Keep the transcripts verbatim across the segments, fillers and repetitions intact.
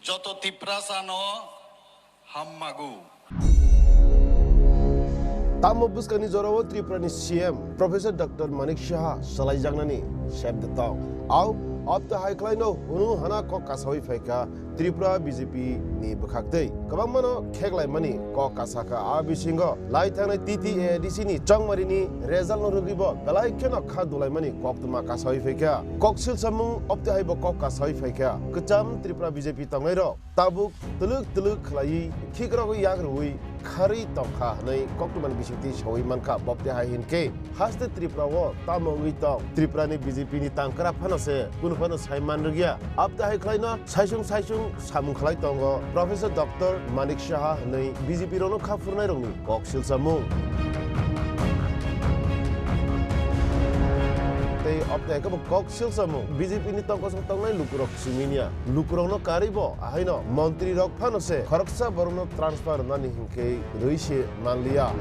Joto Tiprasano hammago. Tamo bwskangni jorao Tripurani C M Professor Doctor Manik Saha salaijaknani sep de tong. Au, opte hai khlaino hunu hana kok kasawi phaikha Tripura B J P ni bwkhaktwi. Kwbangmano kheklaimani kok kasakha a bisingo lai thangnai T T A D C ni chongmarini result no rwgwibo belai kheno kha dulaimani koktwma kasawi phaikha. Kok silsamung opte haibo kok kasawi phaikha. Kwcham Tripura B J P tongnairok tabuk twlwk twlwk khlaiwi khikrogwi yak rwui kharwi tongkha hwnwi koktwmani bisingtwi sawi mankha. Bopte hai hinkhe haste Tripura o tamo wngwi tong? Tripura ni B J P ni tangkra phano se kunu phano sai man rwgya. Apte hai khlaino saisung saisung samung khlai tongo Professor Doctor Manik Saha hwnwi B J P rokno kha phurnairokni kok silsamung. Tei apte hai khe bo kok silsamung B J P ni tongkosong tongnai lukurok simi niya. Lukurokno karwi bo ahaino montri rok phano se khoroksa borokno transfer rwnani hinkhe rwi se manliya.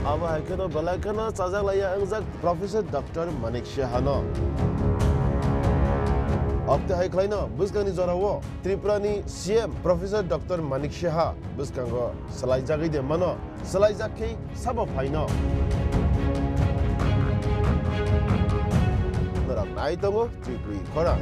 Abo hai kheno belai kheno chajaklaiya wngjak Professor Doctor Manik Saha no. Apte hai khlaino bwskangni jorao Tripura ni C M Professor Doctor Manik Saha bwskango swlaijagwi de mano. Swlaijak khe sabo phaino. Norok nai tongo Tripuri khorang.